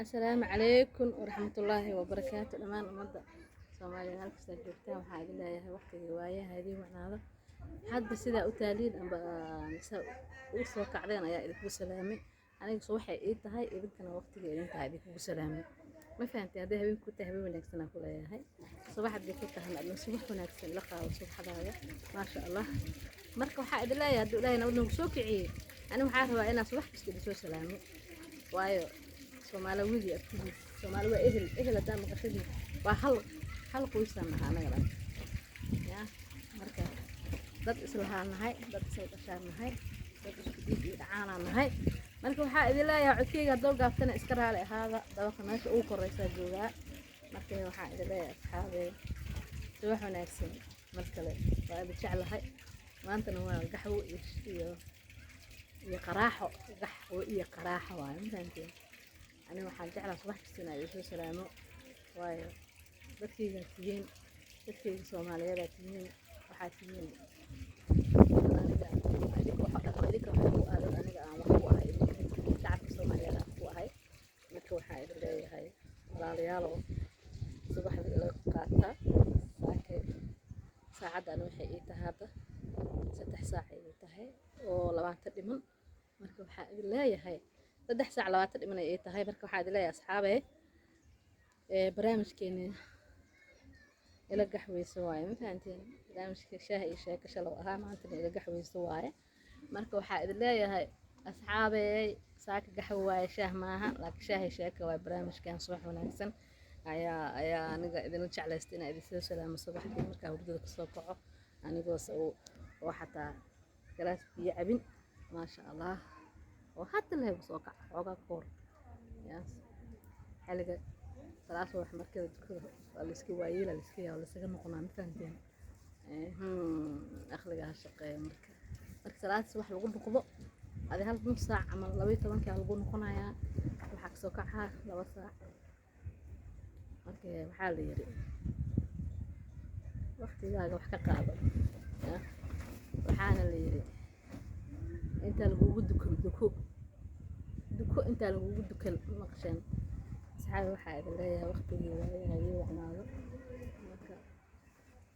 Assalaamu calaykum waraxmatullaahi wabarakaatu. Dhammaan ummadda Soomaaliya meel kasta joogtaan, waxaa idin leeyahay waqtigii waayaha idiin wacnaado. Hadda sidaa u taaliin amba mise u soo kacdeen ayaa idinku salaamay. Aniga subaxay ii tahay, idinkana waqtigii idin tahay idinkugu salaamay. Ma fahantay? Hadday habeen ku tahay, habeen wanaagsan aan ku leeyahay. Subax haddii ku tahana, adna subax wanaagsan ila qaado subaxdaada. Maasha Allah. Marka waxaa idin leeyahay, hadduu Ilaahay nabad nagu soo kiciyey, ani waxaa rabaa inaan subax kasta idin soo salaamo, waayo Soomaali wiil iyo abtigiis, Soomaali waa ehel. Ehel haddaa maqashadii, waa hal hal qoysaan nahaa anaga dhan ya. Marka dad islahaan nahay, dad isla dhashaan nahay, dad isku dhiig iyo dhacaanaan nahay. Marka waxaa idin leeyahay, codkeyga haddoo gaaftana iska raali ahaada, dabaqa meesha ugu koreysaa joogaa. Marka waxaa idin leeyahay, asxaabey, subax wanaagsan mar kale. Waa idin jeclahay. Maantana waa gaxwo iyo qaraaxo, gaxwo iyo qaraaxo waaye. Ma fahanteen? Aniga waxaan jeclaa subax kasta inaan idin soo salaamo, waayo dadkaygaa tihiin, dadkayga Soomaaliyeedaa tihiin. Waxaa tihiin dad aniga idinka idinka waxa ku ah dad aniga aan wax ku ahay, idinka shacabka Soomaaliyeed aan ku ahay. Marka waxaa idin leeyahay, walaalayaalow, subaxdii ila qaata. Saakay saacaddan waxay ii tahay hadda 3 saac ay ii tahay oo 20 dhiman. Marka waxaa idin leeyahay, 3 saac 20 dhiman ay ii tahay. Marka waxaa idin leeyahay, asxaabe, barnaamijkeeni ila gaxweyso waaye. Ma fahanteen? Barnaamijka shaah iyo sheeko shalow ahaa, maantana ila gaxweyso waaye. Marka waxaa idin leeyahay, asxaabey, saaka gaxwo waaye, shaah maaha, laakiin shaah iyo sheeko waaye barnaamijkan. Subax wanaagsan ayaa aniga idinla jeclaystay inaa idin soo salaamo subaxdii markaa hurdada kasoo kaco, anigoo oo xataa galaas biyo cabin, maasha Allah, oo hadda lehba soo kaca xoogaa ka hor. Yaas xilliga salaad subax markii la tukado waa la iska waayeela, la iska yaa la isaga noqonaa. Ma fahanteen? Aqliga ha shaqeeyo. Marka salaad subax lagu noqdo, adi hal nus saac ama 12-kaa lagu noqonayaa, waxaa kasoo kacaa 2 saac. Marka waxaa la yiri, waqtigaaga wax ka qaado ya. Waxaana la yiri, intaa lagugu dukan duko, duko intaa lagugu dukan. Maqasheen, asxaabi? Waxaa idin leeyahay, waqtigii waayaha ii wacnaado. Marka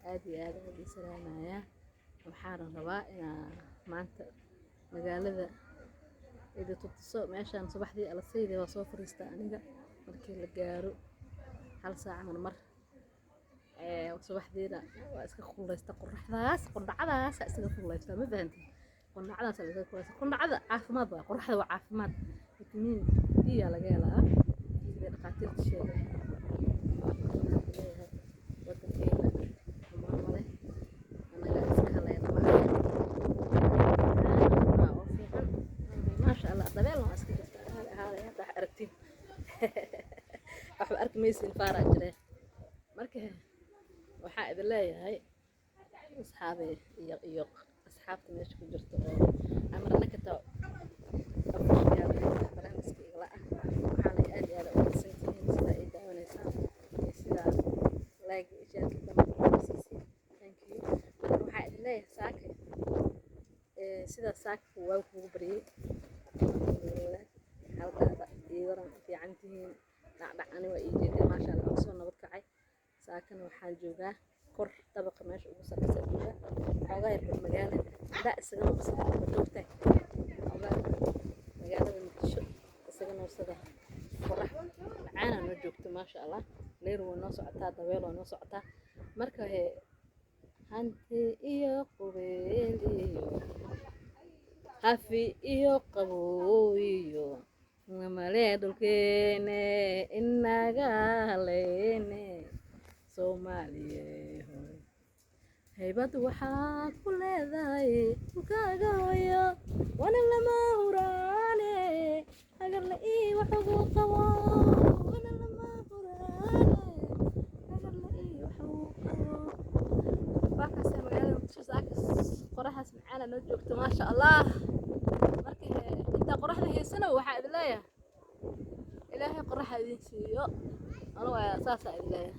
aad iyo aad aad ii salaamayaa. Waxaana rabaa inaa maanta magaalada idi tutuso. Meeshaan subaxdii alasaydi waa soo fariistaa aniga markii la gaaro 1 saac mar mar. Subaxdiina waa iska kululeysta, qoraxdaas, qundhacadaas iskaga kululeysta. Ma fahantin? Qundhacadaas la iskaga kululeysta. Qundhacada caafimaad waa, qoraxda waa caafimaad, vitamin D aa laga helaa sida dhakhaatiirta sheegay. Leeyahay, wadankeena xumaan ma leh, annaga iska haleyna maaha oo fiican, maasha Allah. Dabeel waa iska jirta ahaaday. Hadda wax aragtiin, waxba arki maysin, faaraa jiree. Marka waxaa idin leeyahay, asxaabey iyo asxaabta meesha ku jirta oo amarna kata official barnaamijka igala ah, waxaana aad iyo aad u mahadsantihiin sida ay daawanaysaan iyo sida like iyo share comment siisay. Thank you. Marka waxaa idin leeyahay, saaka sida saaka waa kugu baryay, xaaladaada ii waran? Fiican tihiin? Dhacdhac ani waa ii jeedaa, maasha Allah, waan soo nabad kacay. Saakana waxaan joogaa kor, dabaqa meesha ugu sarreysa joogaa. Xoogaa yar magaalada hadaa isaga nuursada joogtaa, xoogaa magaalada Muqdisho isaga nuursada. Qorax macaana noo joogto, maasha Allah. Leyr waa noo socotaa, dabeel waa noo socotaa. Marka hanti iyo qubeel iyo hafi iyo qabow iyo male dhulkeene inaga haleyne. Soomaaliye hoy, haybad waxaad ku leedahay dhulkaaga hooyo, wana lama huraane, hagarla ii wax ugu qabo, wana lama huraane, hagarla ii wax ugu qabo. Waa kaasee magaalada Muqdisho saaka qoraxaas macaana noo joogto, maasha Allah. Marka intaa qoraxda haysana, waxaa idin leeyahay, Ilaahay qoraxa idin siiyo. Anu waa saasaa idin leeyahay,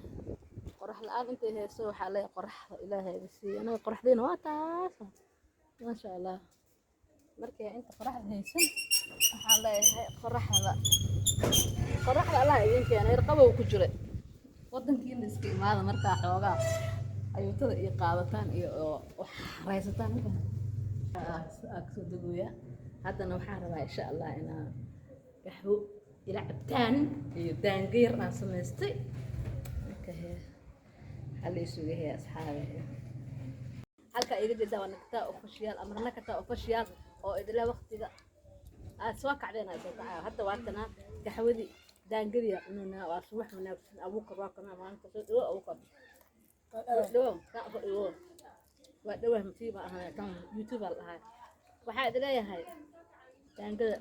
qorax la-aan intay hayso, waxaa leeyahay, qoraxda Ilaahay idin siiyo. Anaga qoraxdiina waa taas, maasha Allah. Marka inta qoraxda haysan, waxaa leeyahay, qoraxda Qoraxda Allah idin keenay, yar qabow ku jira. Wadankiina iska imaada markaa xoogaa ayuutada iyo qaadataan iyo oo wax raysataan markaa aa kasoo degooya. Haddana waxaan rabaa, insha Allah, inaa gaxwo ila cabtaan iyo daanga yar aan samaystay. Marka hee, waxaa la isugu hee asxaabe, halka iga jeedaa waa Nakataa Official ama Nakataa Official oo idila waqtiga aad soo kacdeen, aad soo kacaa. Hadda waa tanaa gaxwadii, daangadii aa cununaa. Waa subax wanaagsan. Abuukar waa kanaa maanta. Soo dhawo, Abuukar, soo dhawo, kaa soo dhawo. Waa dhawah masiiba ahaa tan YouTube aa la dhahay. Waxaa idin leeyahay daangada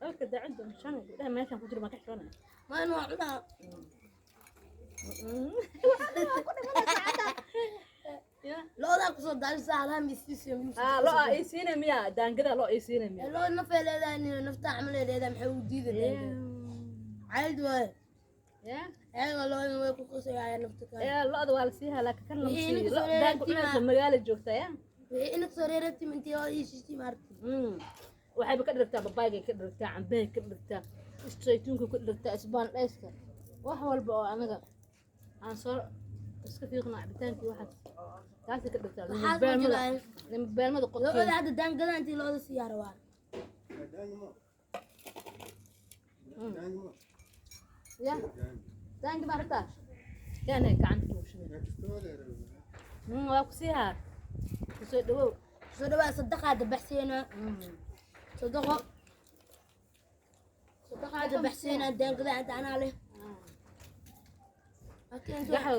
alka daacadda shan gabdhaha meeshan ku jira maa ka xishoonaya. Ma inuu cunaha. Ku dhimanaysa ya. Loodaa kusoo daadisa halaha miisiisiyo. Aa, lo aa ii siinay miya? Daangada lo ii siinay miya? Loo nafay leedahay, nafta camal ay leedahay. Maxay u diiday? Cayd waaye. Ya. Ayaga looda way ku qosayaan nafta kale. Ee, lo'da waa la siihaa, laakiin kan lama Wixii siiyo. inaga Lo soo daanka reeraytii cunaysa magaala joogta ya. Wixii inaga soo reeraytii intii oo ii shistii maartay. Waxayba ka dhigtaa babaygay, ka dhigtaa cambehay, ka dhigtaa saytuunka, ka dhigtaa isbaandhayska, wax walba oo anaga aan soo iska fiiqno cabitaankii, waxaas taasay ka dhigtaa. Waxaas ma jiraan. Beelmada Looda qodkeeda. Hadda daangada intii looda siiyaa rabaa. Ya, daangi baa rabtaa yaanay gacanta kugu shubay. Waa ku siihaa, kusoo dhawow. Soo dhawaa, sadaqaa dabaxseena. Sadaqo. Sadaqaa dabaxseena, daangada inta anaa leh. Laakiin Gaxwa,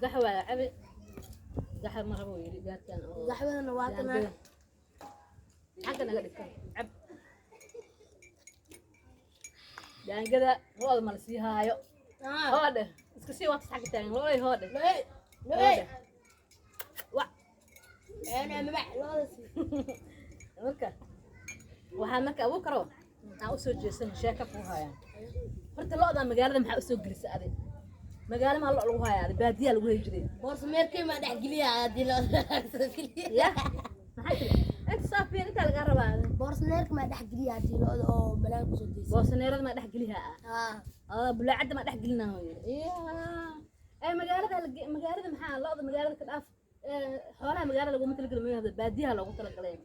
gaxwa waa cabi, gaxwa ma rabo yidhi gaarkaan oo gaxwadana waa tanaa. Daangada. Xagga naga dhigta, cab daangada. Lo'da ma la sii haayo? Ah. Hoodhe iska sii waata, xagga taagan lo'day, hoodhe. Looy. Looy. Hoodhe wa. Ana mabax looda sii. Marka waxaa marka abu karo aan usoo jeesan sheeka kuu hayaan. Horta lo'da magaalada maxaa usoo gelisa adi? Magaalo maa lo' lagu hayaa? Adi baadiyaa lagu hayi jiray. Boorsa meerkay maa dhex geliya haddii looda soo geliya. Ya, maxay tiri? Inta saafiyan intaa lagaa rabaa. Boorsa meerka maa dhex geliya haddii looda oo banaan kusoo deysa. Boosaneerada maa dhex gelihaa? Ah. Ah, bulaacadda maa dhex gelinaa? Ee, magaalada magaalada maxaa lo'da magaalada ka dhaaf? Ee, xoolaha magaalada laguma talagelin, magaalada baadiyaha loogu talagalay.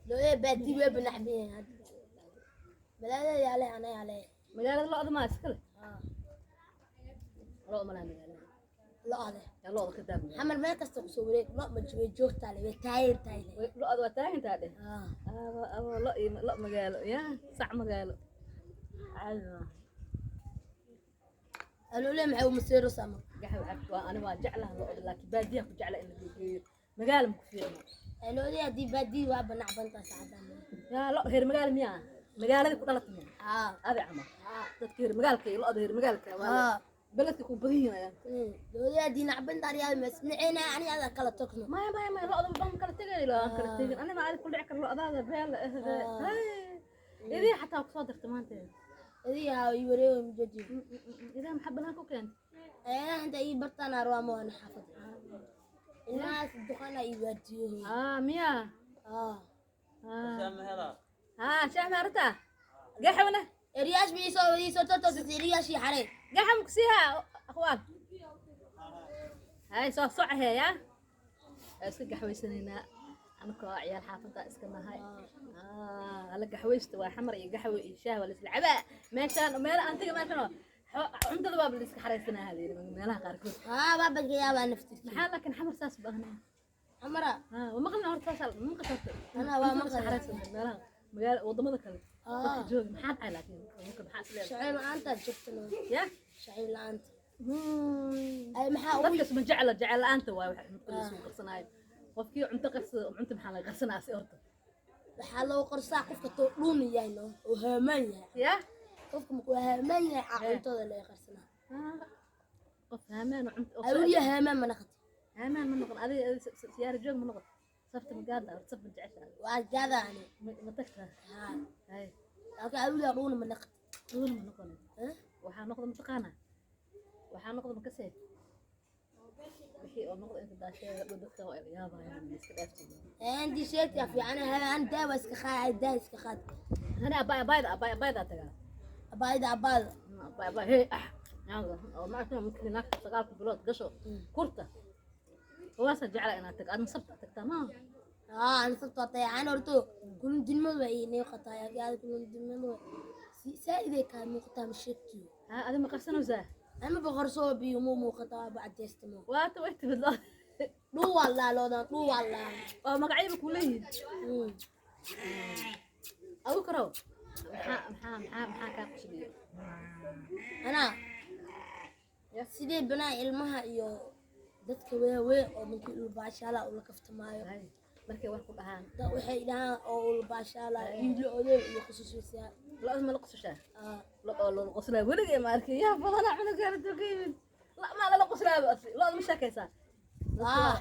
Looda baadi way banaxbiyeen hadda. Balaada yaale ana yaale. Magaalada lo'da maa iskale? Ah. Lo' malaha magaalada. Lo'da. Yaa, lo'da ka daa magaalada. Xamar meel kasta kusoo wareeg, lo' ma way joogtaa le, way taagan tahay le. Lo'da waa taagantaa dheh. Ah. Aba aba, lo' iyo lo' magaalo ya, sac magaalo caadi maaha. Alule maxay u maseero sama. Gaxwa cab. Waa ani waa jeclaha lo'da, laakiin baadiyaha ku jecla in la geeyo, magaalo ma ku fiicno. Alule haddii baadi waa banacbantaa saacadaan. Yaa, lo' reer magaalo miyaa? Magaalada ku dhalatay miyaa? Ah. Adi camal. Ah. Dadka reer magaalka iyo lo'da reer magaalka waa Ah. beledka ku badan yihiin ayaan. Lo'da haddii nacbantaa ariyaa masmicina ani ada kala tagno. Maya, maya, maya, lo'da ban kala tegay, lo aan kala tegin. Ani ma adi ku dhici karo lo'daada beel. Idii xataa ku soo dirtay maanta. Adiga haa ii wareego mijoji. Idaa maxaa banaanka u keentay? Ayadaha inta ii bartaan arwaa ma wana xaafada. Ilmahaas duqana ii waardiyo. Aa, miyaa? Ah. Haa, shaah ma rabtaa? Gaxwana. Eriyaash bi isoo totoosay eriyaash xaray. Gaxam ku siihaa akhwaan. Hay, soo socahe ya. Waa iska gaxwaysanaynaa anakoo ciyaal xaafadda iska nahay. Hala gaxwaysta, waa xamar iyo gaxwe iyo shaah waa la isla cabaa meeshaan. Meel aan taga meeshaan oo cuntada waaba la iska xaraysanaa la yidhi meelaha qaarkood. Ah, waa badka yaabaa naftirkii. Maxaa laakiin xamar saas baahnaa? Xamara. Haa, waa maqlina horta saas ma maqasho horta. Anaa waa Cuntada iska maqlay. xaraysanaa meelaha magaala wadamada kale dadka Ah. jooga. Maxaa dhacay laakiin marka maxaa is leedahay? Shacayl la'aanta joogtana. Ya. Shacayl la'aanta. Ay maxaa ugu Dadkas ma jecla, jecel la'aanta waay wax cuntada la isugu qarsanaayo. Qofkii cunto qarsada, cunto maxaa laga qarsanaa si horta? Waxaa loo qarsaa qofka too dhuuni yahay no oo haamaan yahay. Ya. Qofka markuu haamaan yahay aa cuntada laga qarsanaa. Ah, qof haamaan oo cunto oo Awliya haamaan ma naqati. Haamaan ma noqon adiga. Adiga siyaaro joog ma noqon, safta ma gaadha, saf ma jeceshahay? Waa gaada ani. Ma tagtaa? Haa. Hay. Laakiin awliya dhuuni ma naqati. Dhuuni ma noqon. Eh? Waxaa noqda mataqaanaa, waxaa noqda makasee wixii oo noqda inta daasheeda dhow dadka waa ila yaabayaan iska dhaaftiyo. Intii sheegtay fiican, aan daawa iska qaad, daa iska qaad. Ani abaay abaayda abaay abaaydaa tagaa. Abaayda abaada. Baba hey ah naaga oo ma aragtay markii naagta 9 bilood gasho kurta waasa jecla inaad tag aadna sabta tagtaa ma? Aa, ana sabta tay aan horto kulun dilmadu way inay qataaya gaad kulun dilmadu si saa'iday ka muuqataa ma sheegtiyo. Ha, adi ma qarsanaysaa? Ama boqor soo biyo mu muuqataa bacdeystamo. Waata way timid loo. Dhuu walaa loodan dhuu walaa. Oo magacyaba ku leeyihiin. Abu karow, maxaa kaa qusliyo? Anaa sidee banaa ilmaha iyo dadka waaweyn oo markii ulbaashaala ula kaftamaayo. Hay, markay wax ku dhahaan. Waxay dhahaan oo ulbaashaala iiblo odeeg iyo khusuusiyaa. Lo-da ma la qusushaa? Lo oo loola qoslaa weligay ma arkay. Yaa badanaa cunugaana intuu ka yimid la maa lala qoslaaba asi lo-da ma sheekaysaa? Ah.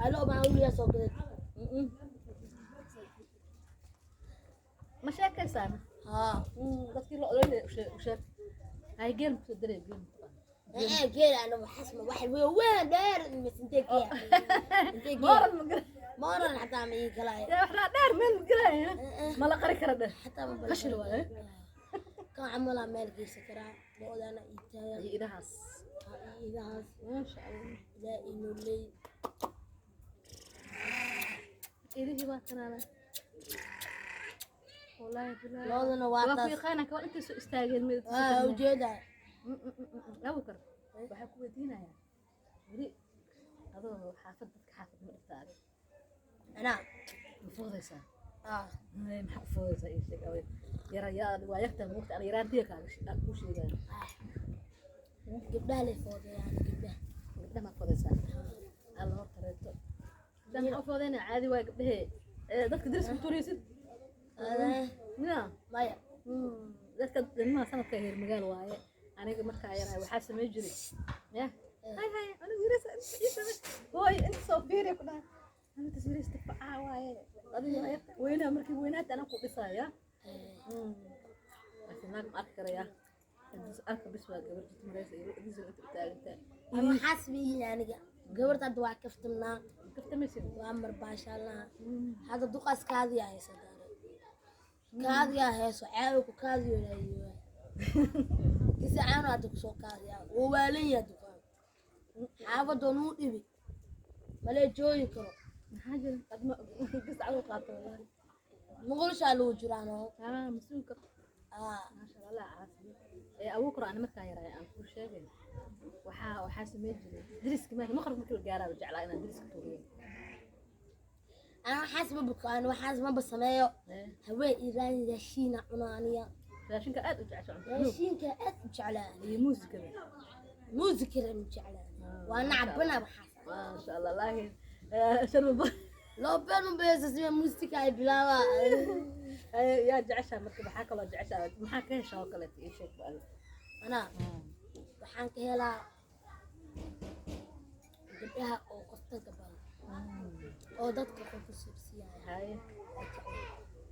Alo baan uliyaa soo gaday. Ma sheekaysaan? Haa. Dadkii lo odaynaya u sheeg. Hay, geel ma kusoo daraya? Geel ma taqaana? Ee, geel ana waxaas ma wax weyn dheer mis intee geel intee geel. Mooran ma gala? Mooran xataa ma ii galaayo. Yaa wax dheer meel ma gelaya, ma la qari kara dheh. Xataa ma Qashil waaye. Kan camalaa meel geysan karaa lo-dana ii taagan. Iyo idahaas. Idahaas. Maasha Allah. Ilaa inuu leey. Idihii waa kanaala, wallaahi bilaahi. Loodana waa waa ku taas. yaqaana kawan intay soo istaageen mid. Waa ujeedaa. Abukar, waxaa ku weydiinayaa weli adoo xaafad dadka xaafad ma dhigta adi? Anaa. Ma foodaysaa? Ah. Maxaa ku foodaysaa? Ii sheeg awey yara yaa waa yartaa moogta ana yaraantiya kaaga kuu sheegaya. Gabdhaha lay foodeeyaan gabdhaha. Gabdhaha maad foodaysaa? Alla horta reeto gabdhaha maxaa u foodayna? Caadi waay gabdhahee. Dadka deriska ku tuuraysid ya. Maya. Dadka ilmaha sanadka reer magaal waaye. Aniga markaa yarahay waxaa samey jiray ya hay hay anigu yariis inta ii samey hooy inta soo fiiriya ku dhahay aniga yariis difacaa waaye. Adiga waa yarta weynaa markii weynaata anaa ku dhisaya. Laakiin naag ma arki karaya intaas arka bis waa gabar jid maraysa iyo adiisa inta u taagantaa. Ama waxaas ma ihin aniga gabarta hadda waa kaftamnaa. Kaftamaysid. Waa marbaashaalnaha hadda duqaas kaadiyaa haysa gaari kaadiyaa hayso caawa ku kaadiyo laayiwa kisi caano hadda kusoo kaadiyaa wuu waalan yahay duqaan xaafadoon wuu dhibi malee joogi karo. Maxaa jira? Adma gas cadow qaato wallaahi. Muqulshaa lagu jiraanoo. Ah, mas-uulka. Ah. Maasha Allah, caafiyo ee abuukar. Ani markaan yaraay aan kuu sheegay waxaa sameyn jiray deriska marka maqrib markii la gaaraa jeclaa inaan deriska tuuriyo. Ana waxaas ma buko, ana waxaas maba sameeyo. Haween iyo raan raashiina cuna aniga. Raashinka aad u jecesha cunto. Raashinka aad u jeclaa. Iyo muusikada. Muusikada ma jeclaa, waa nacbana waxaas. Maasha Allah, laakiin sharba. Loo been unbaysa sida muusika ay bilaabaa. Yaa jeceshaa marka? Maxaa kaloo jeceshaa? Maxaa ka heshaa oo kaleeto? Ii sheeg ba adiga. Anaa waxaan ka helaa gabdhaha oo qoftanka badan oo dadka qof kusursiiyaya. Haye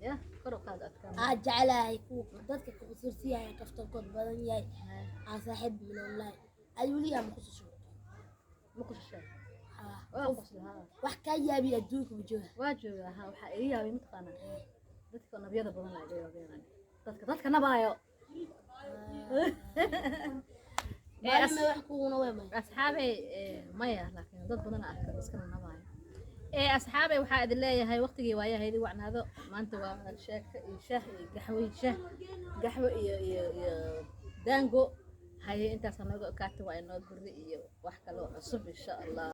ya, kor u qaad adkaa. Aa, jeclahay kuwa dadka kusursiiyaya kaftankood badan yahay. Aa, saaxiib min online ay weligaa ma kususho? Ma qosashaa? Waa qosla haa. Wax kaa yaabiya adduunka ma jooga. Waa joogaa ha. Waxaa iga yaabay mataqaanaa dadka nabyada badan laa iga yaabeen, dadka nabaayo. Maalin wax kuguna way may. Asxaabey, maya, laakiin dad badan arka iskana nabaayo. Asxaabey, waxaa idin leeyahay waqtigii waayaha idin wacnaado. Maanta waa sheeko iyo shaah iyo gaxwo iyo shaah gaxwo iyo daango. Haye, intaasa nooga ekaata. Waa inoo guri iyo wax kaloo cusub insha Allah.